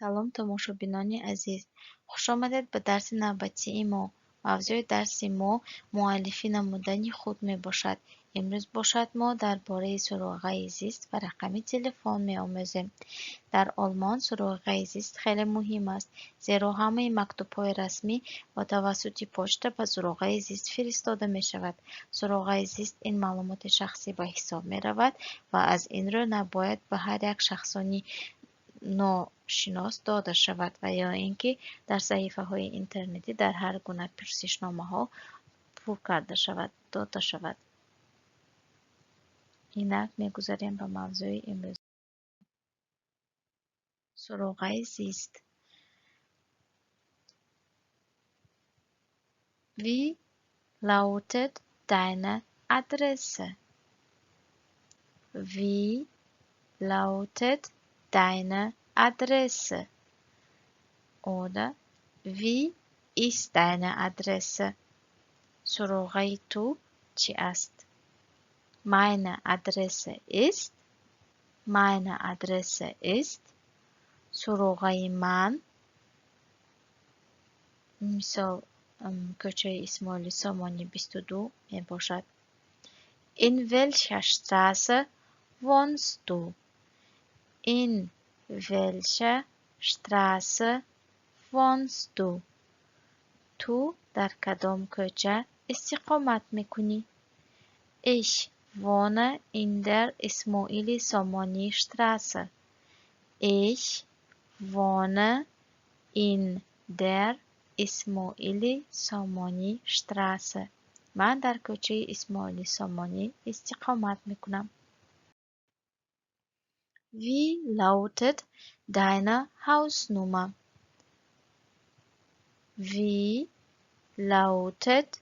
Салом, тамошобинони азиз! Хушомадед ба дарси навбатии мо. Мавзӯи дарси мо муаллифӣ намудани худ мебошад. Имрӯз бошад, мо дар бораи суроғаи зист ва рақами телефон меомӯзем. Дар Олмон суроғаи зист хеле муҳим аст, зеро ҳамаи мактубҳои расмӣ ва тавассути почта ба суроғаи зист фиристода мешавад. Суроғаи зист ин маълумоти шахсӣ ба ҳисоб меравад ва аз ин рӯ набояд ба ҳар як шахсони ношинос дода шавад ва ё ин ки дар саҳифаҳои интернетӣ дар ҳар гуна пурсишномаҳо пур карда шавад, дода шавад. Инак мегузарем ба мавзӯи имрӯз. Суроғаи зист. Wie lautet deine Adresse? Wie lautet deine Adresse? Oder wie ist deine Adresse? Суроғаи ту чӣ аст? Meine Adresse ist, meine Adresse ist, суроғаи ман, мисол, кӯчаи Исмоили Сомонӣ 22 мебошад. In welcher Straße wohnst du? In welcher Straße wohnst du? Ту дар кадом кӯча истиқомат мекунӣ? Ich wohne in der Ismoili Somoni Straße. Ich wohne in der Ismoili Somoni Straße. Ман дар кӯчаи Исмоили Сомонӣ истиқомат мекунам. Wie lautet deine Hausnummer? Wie lautet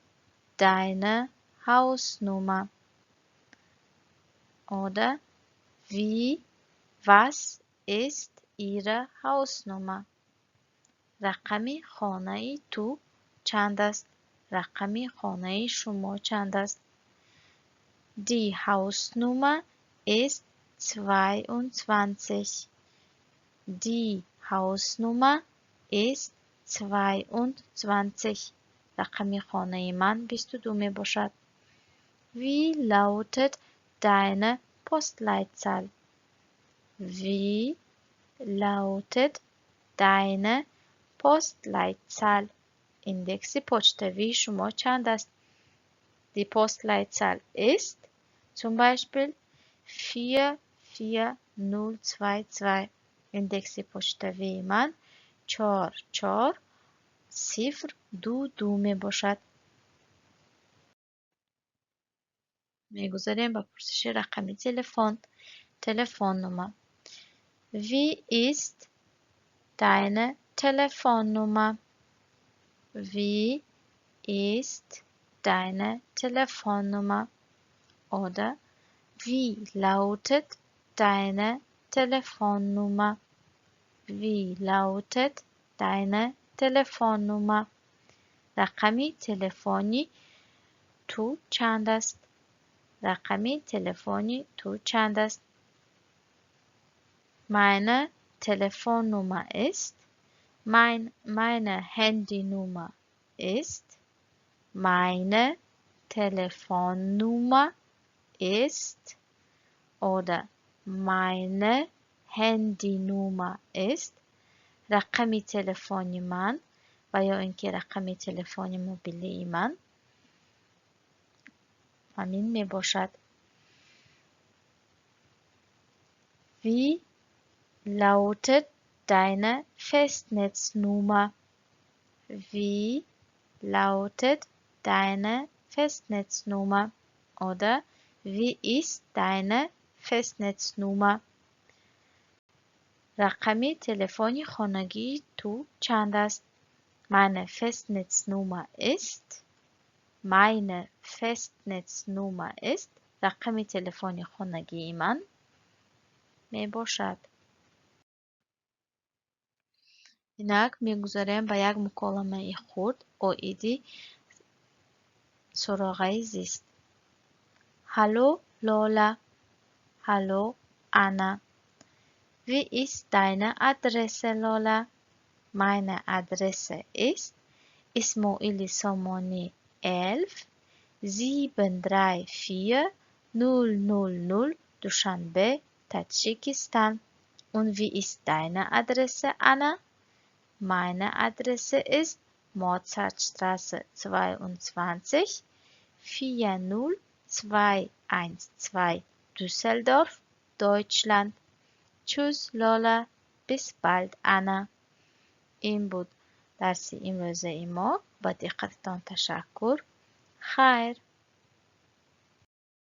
deine Hausnummer? Oder wie, was ist Ihre Hausnummer? Рақами хонаи ту чанд аст? Рақами хонаи шумо чанд аст? Die Hausnummer ist 22. Die Hausnummer ist 22. Рақами хонаи ман 22 мебошад. Wie lautet deine Postleitzahl? Wie lautet deine Postleitzahl? Индекси почтавии шумо чанд аст? Die Postleitzahl ist zum Beispiel 44022. Индекси почтавии ман 44022 мебошад. Мегузарем ба пурсиши рақами телефон. Telefonnummer. Wie ist deine Telefonnummer? Wie ist deine Telefonnummer? Oder wie lautet deine Telefonnummer? Wie lautet deine Telefonnummer? Рақами телефони ту чанд аст? Рақами телефони ту чанд аст? Meine Telefonnummer ist, meine Handynummer ist, meine Telefonnummer ist oder meine Handynummer ist. Рақами телефони ман ва ё ин ки рақами телефони мобилии ман ҳамин мебошад. Wie lautet deine Festnetznummer? Wie lautet deine Festnetznummer? Oder wie ist deine Festnetznummer? Рақами телефони хонагии ту чанд аст? Meine Festnetznummer ist, meine Festnetznummer ist, рақами телефони хонагии ман мебошад. Инак мегузарем ба як муколамаи хурд оиди суроғаи зист. Hallo Lola, hallo Anna. Wie ist deine Adresse, Lola? Meine Adresse ist Ismoili Somoni 11 734 000 Dushanbe, Tadschikistan. Und wie ist deine Adresse, Anna? Meine Adresse ist Mozartstraße 22 40212 Düsseldorf, Deutschland. Tschüss, Lola. Bis bald, Anna. Ин буд дарси имрӯзаи мо. Ба диққататон ташаккур. Хайр.